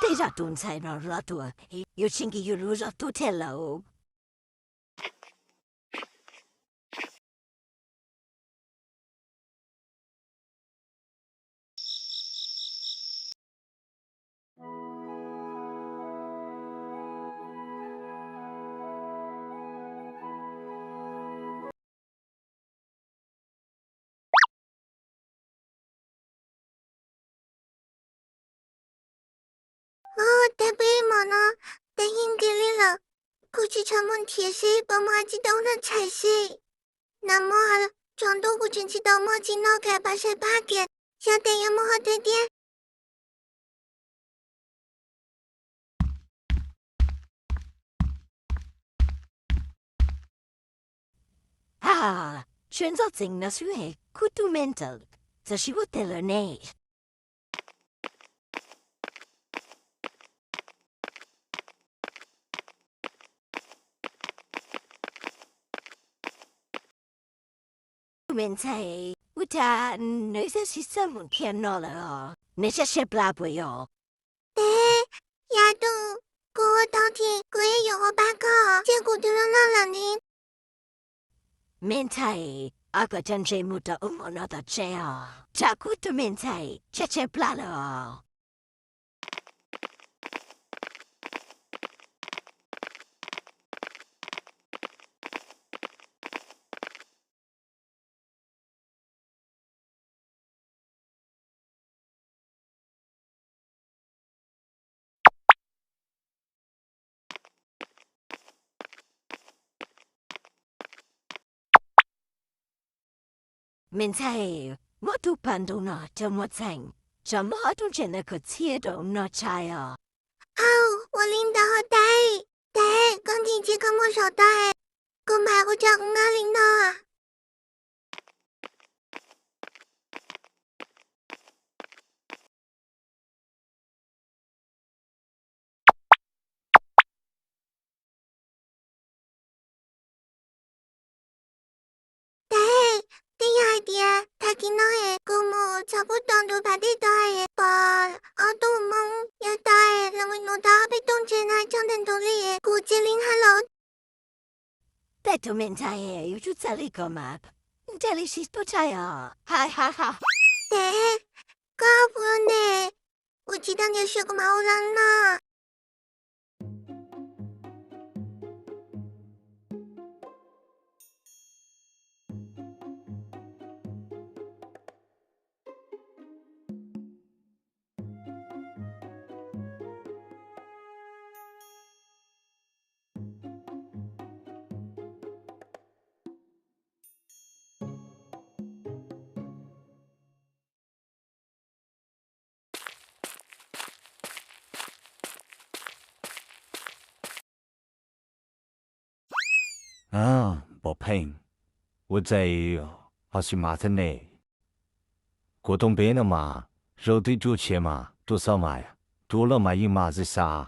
Tej zaum tus ntxhais no los tuaj, yuav tsis nkim yus lub zog tub thiab lauj. Ua, tag peb hmos no, tag yeej kiag li lawm. Kuv tsis tshua muaj nrhiav seb puas muaj tsis tau noj tshais seb. Nag hmo tsaus ntuj kuv tseem tsis tau muaj txiv noj kav pab saib pab kiag, xyov tes yuav muaj hauj twg thiab. Ha, tshwj ntxov txeev no xwb es kuv tus me ntxhais txawm sib ua teg lawm ne. Tus me ntxhais, ua cas nws twb sib txawj mus thiab no lawm os, nws tseem tshaib plab puas yog? Tes, yog tus, kuv ua tau thiab kuv yeej yuav ua pab koj, cia kuv tus loj loj lawm ne. Me ntxhais, koj coj ntse mus rau ub mus no tom tsev os, tsam kuv tus me ntxhais tshaib tshaib plab lawm os. Me ntxhais, muab tus pas ntoo no coj mus txheem, tsam muab ob tug ntses ntawd khaws txhiab rau noj tshais os. Au, ua li ntawd ho tais, tais, koj nkim cia koj muab zaum tau, kuv mam ua cas kuv nqa li no. Tais, twb yog hais tias tag kis no es kuv mus txog pub tau ntu pas dej tau es pom ob tug Hmoob yuav tau es los mus nuv tau ob peb tug ntses na coj ntawm ntug li es kuv cia li hais los. Tej tus me ntxhais, yuav tsum txawj li ko mas, ntshe li sib tub tshais os. Ha ha ha. Tes, koj pw ne, kuv tsis tau nyiam siab kuv mam ua los no. Npam Pheej, ua cas ho sib mam thiab ne? Kuv tuaj npeb no mas, zaum twg tuaj tsheb mas tuaj xab mais, tuaj lawm mas yeej mam xav xav.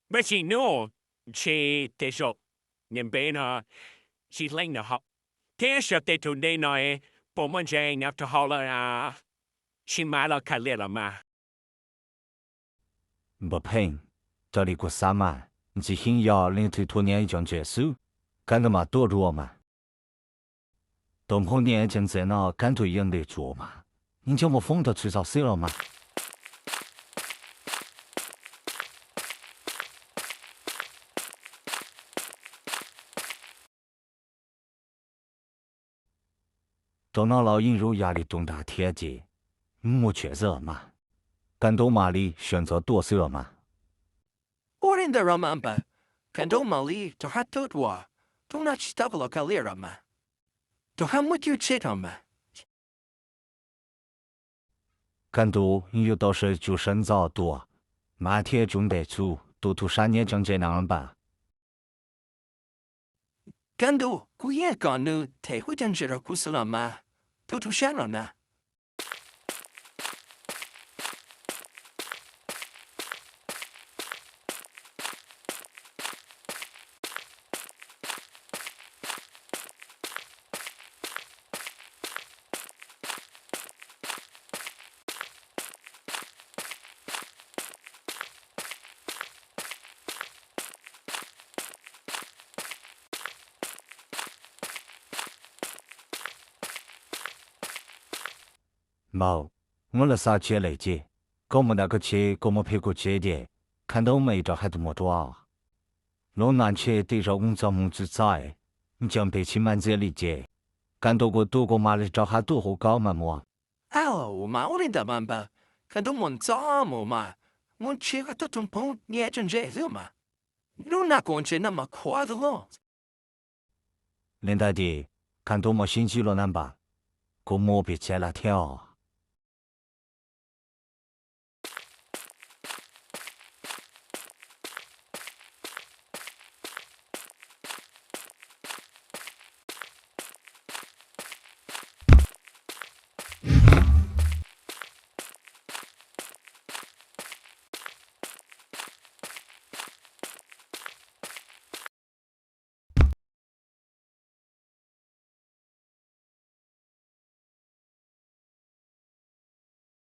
Npam Pheej, ntshe tej zaum niam npeb no sib leeg no hauv, thiab xyov tej tug ntej no puas muaj ntses nyob rau hauv lawm, sib mam los khaws liam los mas. Npam Pheej, raws li kuv xav mas, ntxim heev yog leej twg thua nyiaj cov ntses xwb, kab ntug mas tuaj dua mas. Tus Hmoob nyiaj cov ntses no kab ntug yeej ntes tsuav mas, yeej coj mus foob rau txhua zaus xwb los mas. Rau no los yeej zoo yam li tus nrag thiab ces, mus tsheb xwb los mas. Kaj ntug mam li sawv ntxov tuaj xwb los mas. Ua li ntawd los mas npawg, kaj ntug mam li rov qab tuaj dua, tus nrag tsis tau los khaws liam los mas, rov qab muaj cwj tsheb los mas. Kaj ntug yeej yuav tau sawv tsum sawv ntxov tuaj, mas thiaj tsum ntes txhua tus tus sab nyiaj cov ntses no npawg. Kaj ntug, kuv yeej kom nws them kuv cov ntses rau kuv xwb los mas, tus tus sab los na. Npawg, muab los xa tsiaj lawm ces koj mus ntawm koj tsev, kuv mus pem kuv tsev ces Khas Ntuj mam li rov qab tuaj mus rau. Lub no ntshe tej zaum wb txoj hmoo tsis txawj, ntshe peb tsis maj ntxiv li ces, Khas Ntuj kuv tuaj kuv mam li rov qab tuaj hu koj mam mus. Aw, mas ua li ntawd mas npawg, Khas Ntuj mus txog mus mas, mus ntshe koj tuaj tus phooj ywg tseem ntse xwb mas, lub no kuv ntshe noj mov khuav xwb. Li ntawd ces Khas Ntuj mus sib ntsib dua na npawg, kuv mus pem tsev lawm thiab.